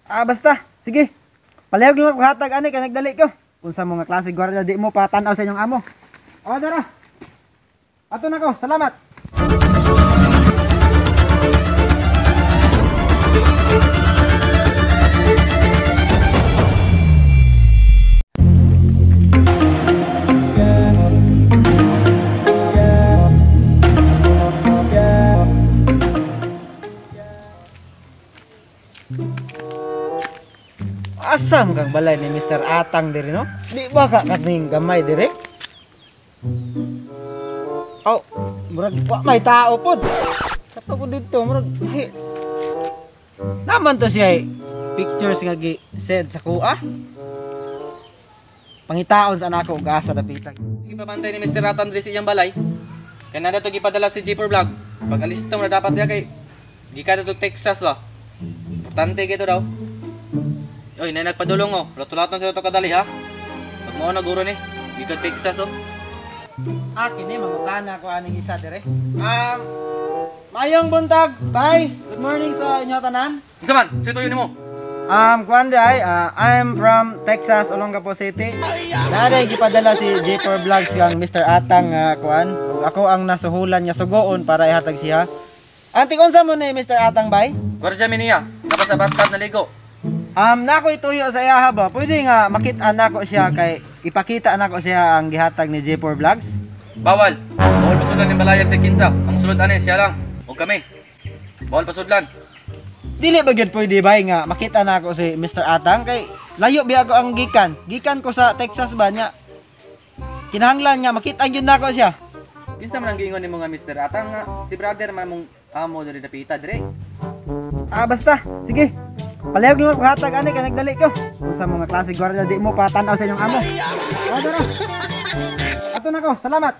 Ah, basta. Sige. Palihog lang ako hatag ani kay nagdali ko. Unsa mo nga klase gwardiya, di mo pa tan-aw sa inyong amo. O, dara. Ato na ko. Salamat. Asam kang balay ni Mr. Atang diri, no? Di ba ka kaning gamay diri? Oh, murag wa may tao pod. Kato ko dito, murag hi. Naman to siya pictures nga gi send sa kuha. Pangitaon sa nako og asa dapita. Gipabantay ni Mr. Atang diri sa iyang balay. Kay na dato gipadala si J4 Vlog. Pag alis to na dapat diya kay gikan to Texas ba. Importante gito daw. Oy, nay nagpadulong oh. Lato-lato sila to kadali ha. Pag mao na guro ni, gikan Texas oh. Ah, kini mangutana ko aning isa dire. Mayong buntag. Bye. Good morning sa inyo tanan. Unsa man? Sino tuyo nimo? Kuan di ay, I'm from Texas, Olongapo City. Naday gipadala si J4 Vlogs kang Mr. Atang kuan. Ug ako ang nasuhulan nga sugoon para ihatag siya. Antik unsa mo ni Mr. Atang bay? Gwardiya mi niya. Dapat sa bathtub na ligo. Nako ituyo sa iya ba? Pwede nga makita nako siya kay ipakita nako siya ang gihatag ni J4 Vlogs. Bawal. Bawal pasudlan ning balayag sa kinsa. Ang sulod ani siya lang. Og kami. Bawal pasudlan. Dili ba gyud pwede bay nga makita nako si Mr. Atang kay layo biya ko ang gikan. Gikan ko sa Texas ba nya. Kinahanglan nga makita gyud nako siya. Kinsa man ang giingon nimo nga Mr. Atang nga si brother man mong amo diri dapita dire. Ah, basta. Sige. Palihog lang ako hatag ani kay nagdali ko. Unsa mo nga klase gwardiya, di mo pa tan-aw sa inyong amo. O, dara. Ato na ko. Salamat.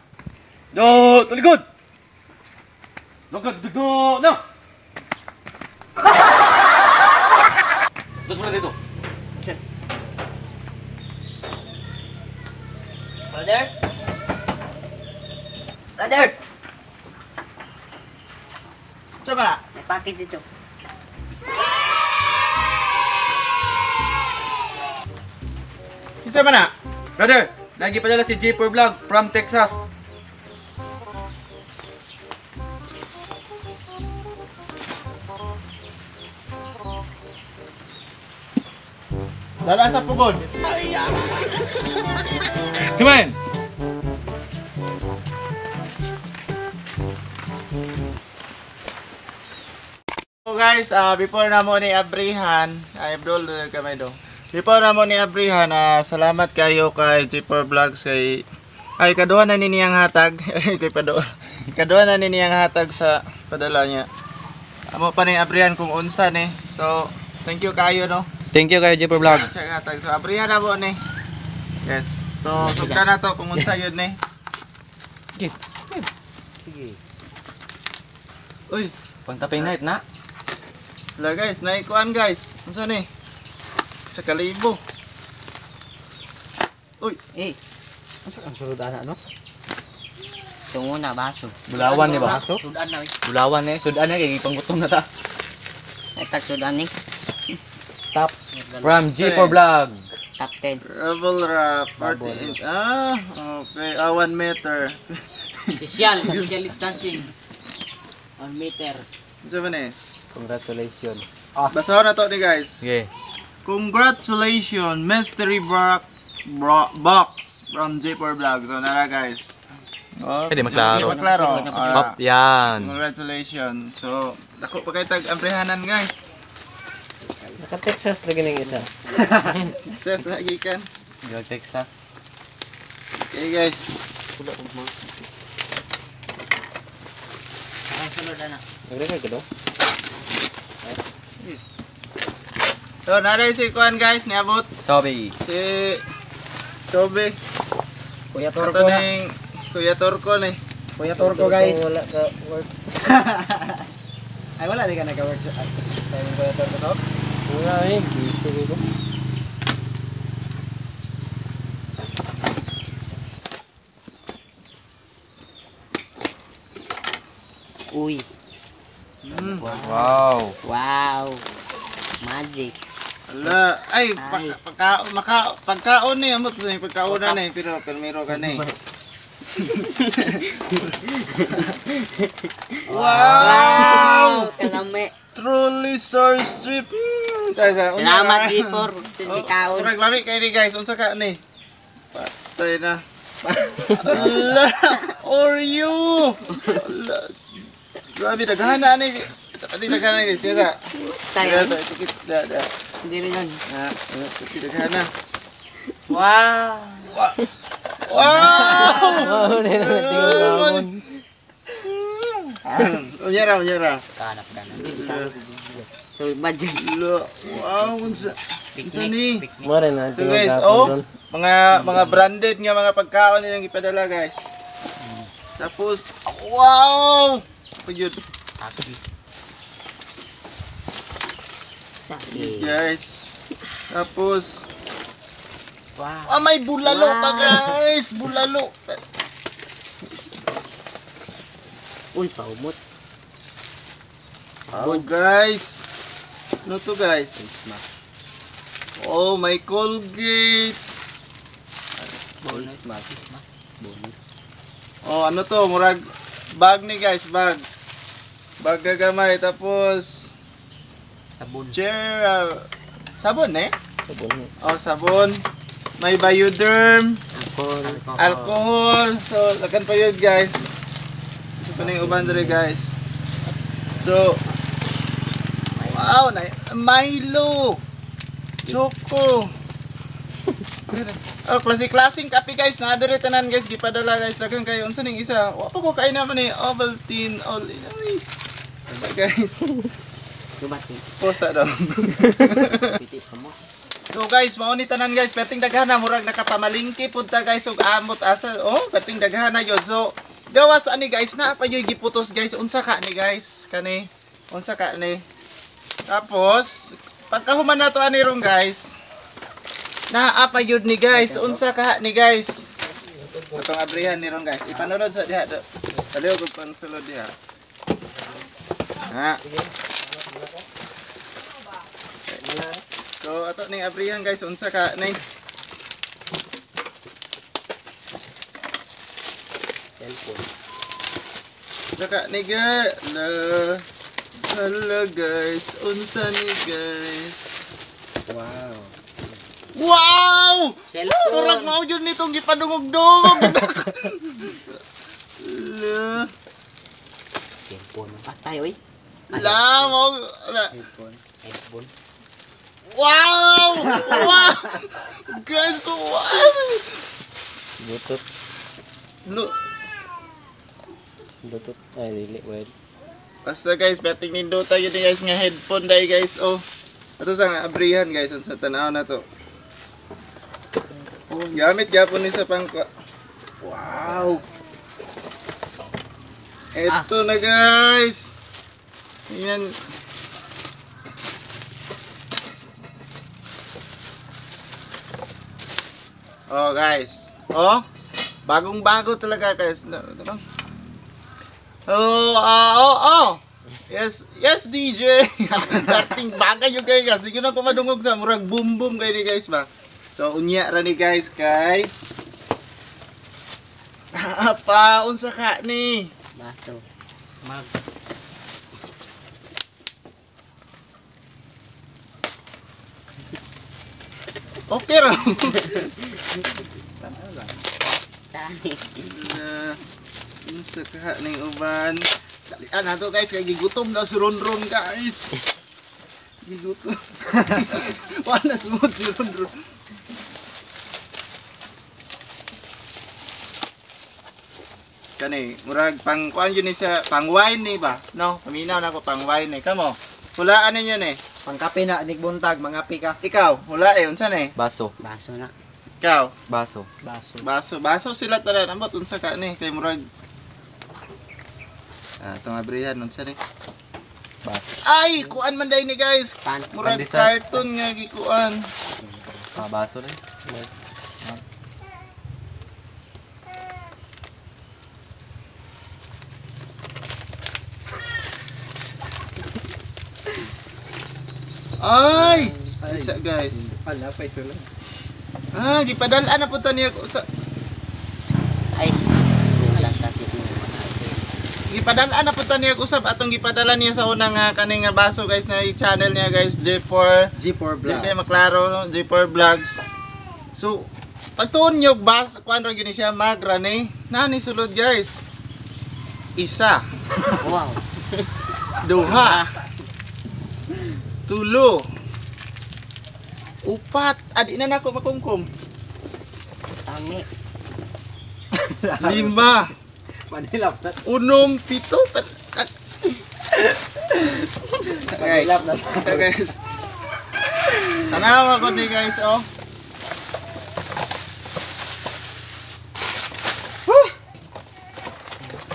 Do, talikod. Lugod dugo na. Dos muna dito. Brother? Brother! Sa ba? May package dito. Kinsa man na? Brother, lagi padala si J4 Vlog from Texas. Dala sa pugod. Come on. So guys, before na mo ni abrihan, ay Abdul kamay do. Before na mo ni abrihan, salamat kayo kay J4 Vlogs kay ay kaduha na ni niyang hatag kay pado. Kaduha na ni niyang hatag sa padala niya. Amo pa ni abrihan kung unsa ni. So, thank you kayo no. Thank you kayo J4 Vlog. Sa hatag. So abrihan na mo ni. Yes. So sugdan na to kung unsa yun ni. Sige. Sige. Uy, Pangtaping night na. wala guys, naikuan guys. Unsa ni? Sa kalibo. Uy, Eh, Unsa kang sulod ana no? tunguna baso. Bulawan ni ba? Sudan na eh. Bulawan ni, sudan na kay gipanggutom na ta. Ay tag sudan ni. Top. From J4 Vlog. Top 10. Rebel wrap 40 inch. Ah, okay. Ah, 1 meter. Social, social distancing. 1 meter. Unsa man eh? Congratulations. Basahon na to ni guys. Sige. Congratulations, Mystery Box from J4 Vlog. So nara guys. Oh, Pwede maklaro. Di maklaro. Up yan. Congratulations. So, dako pa kay tag amprehanan guys. Naka-Texas lagi ng isa. Success lagi kan. Go Texas. Okay guys. Ang sulod na. Nag-record ka daw? So, naray si Kuan guys, niabot Sorry. si Sobe. Kuya Ato Torko na. ning Kuya Torko ni. Kuya Torko guys. Wala ka work. Ay wala di ka nag-work sa imong Kuya Torko to. Wala eh, busy ko. Uy. Wow. Wow. Magic. Ala, ay, pagkaon ni, amot ni pagkaon na ni, pero permiro ka ni. Wow! Kalame. Truly sour strip. Salamat G4. Kaon. Murag lami kay ni guys, unsa ka ni? Patay na. Ala, Oreo. Ala. Grabe daghana ni. Ani daghana guys, sira. Tayo. Tikit da da. Hindi rin yun. Ah, tikit daghana. Wow! Wow! Wow, tingog Unya ra, unya ra. Kanap kanap. So imagine. Ala, wow, unsa unsa ni? Mare na So guys, oh, mga branded nga mga pagkaon nilang gipadala guys. Tapos, wow! Pagyud. Aki. Guys. Tapos, Wow! ah, may bulalo pa guys! Bulalo! Uy, paumot. Oh guys! Ano to guys? Oh, may Colgate! Oh, ano to? Murag bag ni guys, bag. Bag gagamay. Tapos, Sabon. chair, sabon eh? Sabon. Oh, sabon. May Bioderm. Alcohol. Alcohol. So, lakan pa yun guys. Ito pa na yung uban dere, guys. So, wow, na Milo. Choco. Oh, klase-klaseng kape guys. Na dere tanan guys, gipadala guys. Daghang kayo unsa ning isa? Wa pa ko kain naman ni Ovaltine all. Ay. So guys, Dumati. posa daw. Pitis ka mo. So guys, mao ni tanan guys, perting daghana murag nakapamalingki pud ta guys og amot asa. Oh, perting daghana gyud. So, gawas ani guys, na pa gyud giputos guys. Unsa ka ni guys? Kani unsa ka ni? Tapos, pagkahuman nato ani ron guys. Naa pa gyud ni guys. Unsa ka ni guys? Atong abrihan ni ron guys. Ipanulod sa diha. Baliw kog pansulod diha. Ha. So ato ning abrihan guys, unsa ka ni? Cellphone. Unsa ka ni ga? La. Hello guys, unsa ni guys? Wow. Wow! Cellphone. Murag mao jud nitong gipadungog-dungog. La. Cellphone. Patay, oy. La mao la. Headphone. Wow! Wow! Guys, ko wow! Bluetooth. Lu Bluetooth. Ay, dili. Well. Basta guys, betting nindota yun guys nga headphone dai guys. Oh. Ato sa nga abrihan guys unsa tan-aw na to. Oh, gamit gyapon ni sa pang Wow. Eto na guys. Ayan. Oh guys. Oh. Bagong-bago talaga guys. No, ito lang. Oh, oh, oh. Yes, yes DJ. Dating bagay yung kayo guys. Sige na ko madungog sa murag boom boom kayo ni guys ba. So unya ra ni guys kay apa unsa ka ni? Baso. Mag. Okay ra. Tani. Unsa ka ning uban? Dalian na to guys kay gigutom na si Ronron guys. Gigutom. Wala smooth si Ronron. Kani, murag pang kuan yun ni sa pang wine ni ba? No, paminaw na ko pang wine ni. Kamo. Hulaan ninyo ni. Pangkape na nigbuntag, mangapi ka. Ikaw, hula eh unsa ni? Baso. Baso na. Ikaw, Baso. Baso. baso, baso sila tanan. Ambot unsa ka ni kay murag Ah, itong abrihan unsa ni? Baso. Ay, kuan man day ni guys. Pan. Murag Pandesal. cartoon nga gikuan. Ah, baso rin. Ay! Isa, guys. Wala pa sulod. Ah, gipadala na po ta niya sa Ay. Wala ka dito. Gipadala na po ta niya usab atong gipadala niya sa unang kaning nga baso, guys, na i-channel niya, guys, J4. G4 Di Vlog. kayo maklaro, no? J4 Vlogs. So, pagtuon nyo, bas, kuan ra gini siya, magra ni. Nani sulod, guys. Isa, Wow. duha, tulo, upat, adi na nako makumkum. Tangi. Lima, Manila pa. unom, pito, guys, Manila na. so guys. Tanawa ko ni, guys, oh.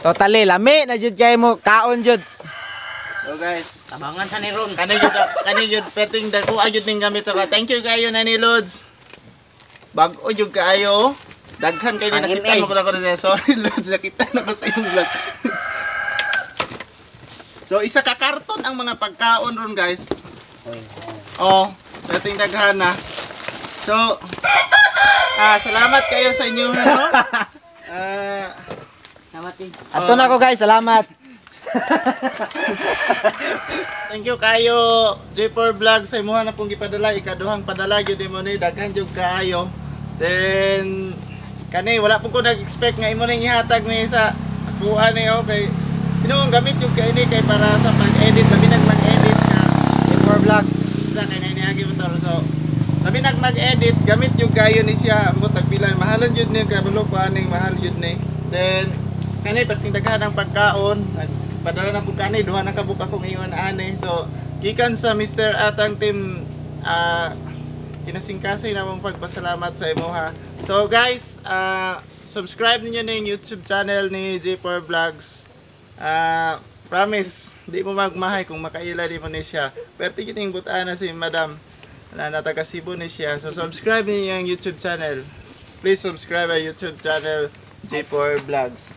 Totally lami na jud kay mo kaon jud. So guys, Tabangan sa ni Ron. Kani jud peting dako ayud ning gamit sa thank you kayo nani Lods. Bag-o jud kaayo. Daghan kayo Ang nakita ML. mo ko na ko na sorry Lods, nakita na ko sa iyong vlog. So isa ka karton ang mga pagkaon ron, guys. Uy. Oh, peting daghan na. So salamat kayo sa inyo ano. Salamat eh. Ato na ko, guys, salamat. Thank you kayo J4 Vlog sa imuha na pong gipadala, ikaduhang padala gyud nimo ni, daghan jud kaayo. Then kani wala pong ko nag-expect nga imo ning ihatag ni sa akuha ni, okay. Tinuong gamit yung kay ni kay para sa pag-edit, labi nag mag-edit ka. G4 Vlogs. Sa kay nay niagi mo tol. So labi nag mag-edit, gamit yung kayo ni siya mo tagpilan. Mahalon jud ni kabalo ko aning mahal jud ni. Then kani perting daghan ang pagkaon, padala na po kani duha na ka buka akong ingon ani. So gikan sa Mr. Atang team, kinasingkasay namong pagpasalamat sa imuha. So guys, subscribe ninyo na yung YouTube channel ni J4 Vlogs. Promise, di mo magmahay kung makaila di mo ni siya. Pero tigit yung butana si Madam na nataga Cebu ni siya. So subscribe ninyo ang YouTube channel. Please subscribe our YouTube channel J4 Vlogs.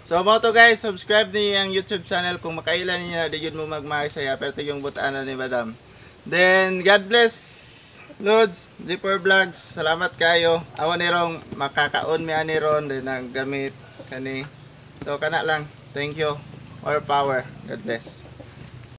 So mo to, guys, subscribe niyo ang YouTube channel kung makaila niyo di yun mo magmahay saya pero yung butana ni Madam. Then God bless Lods, J4 Vlogs, salamat kayo. Awa ni rong makakaon mi ani ron then ang gamit kani. So kana lang. Thank you. More power. God bless.